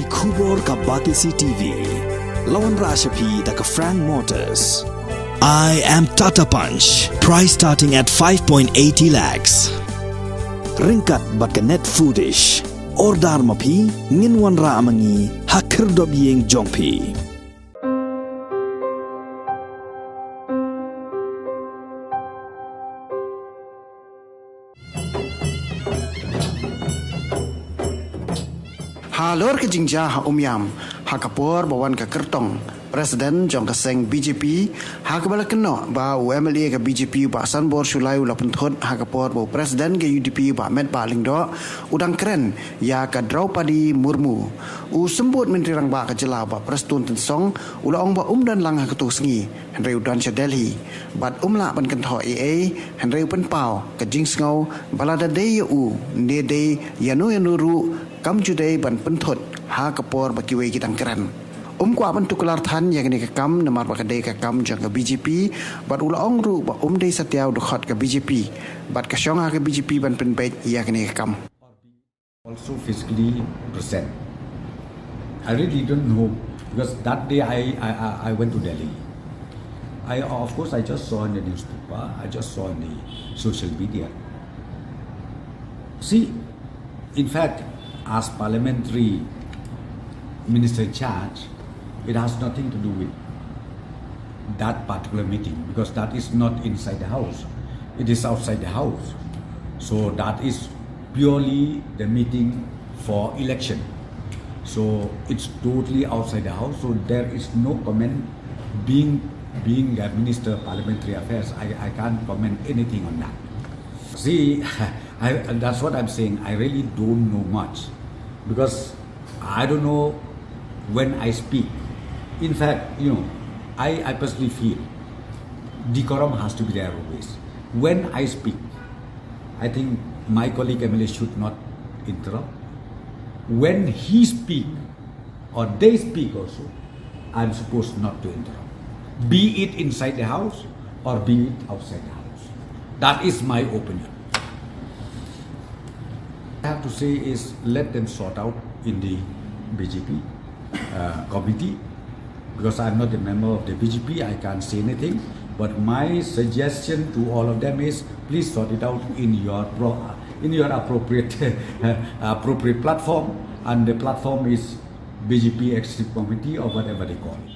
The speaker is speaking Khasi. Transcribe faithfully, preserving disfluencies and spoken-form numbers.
Khubor ka Batesi T V. La wanrah sha phi da ka Frank Motors. I am Tata Punch. Price starting at five point eighty lakhs. Ryngkat bad ka Net Foodish. Order ma phi, ngin wanrah ma ngi ha khyrdop ïing jong phi. Halor ka jingjia ha Umiam, ha ka por ba wan ka kyrtong President jong ka seng B J P, ha kaba la kynnoh ba u M L A ka B J P Bah Sanbor Shullai u la pynthut ha ka por ba u President ka U D P Bah Metbah Lyngdoh u dang kren ïa ka Droupadi Murmu. U Symbud Myntri Rangbah ka jylla Bah Prestone Tynsong u la ong ba um don lang ha kato ka sngi, hynrei u don sha Delhi bad um lah ban kynthoh ei ei, hynrei u pynpaw ka jingsngew ba lada dei ïa u ne dei ïano ïano ruh, kam ju dei ban pynthut ha ka por ba kiwei ki dang kren. Um kwah ban tuklar than ïa kane ka kam namar ba ka dei ka kam jong ka B J P, bad u la ong ruh ba um dei satia u dkhot ka B J P bad ka shong ha ka B J P ban pynbeit ïa kane ka kam. Also physically present. I really don't know because that day I, I, I- I went to Delhi. I, of course, I just saw in the newspaper, I just saw in the social media. See, in fact, as parliamentary minister in charge, it has nothing to do with that particular meeting because that is not inside the house. It is outside the house. So that is purely the meeting for election. So it's totally outside the house. So there is no comment being being a minister of parliamentary affairs. I, I can't comment anything on that. See, I, that's what I'm saying. I really don't know much because I don't know when I speak. In fact, you know, I, I personally feel decorum has to be there always. When I speak, I think my colleague M L A should not interrupt. When he speak or they speak also, I'm supposed not to interrupt. Be it inside the house or be it outside the house. That is my opinion. I have to say is let them sort out in the B J P uh, committee because I'm not a member of the B J P. I can't say anything. But my suggestion to all of them is please sort it out in your pro- in your appropriate appropriate platform, and the platform is B J P executive committee or whatever they call it.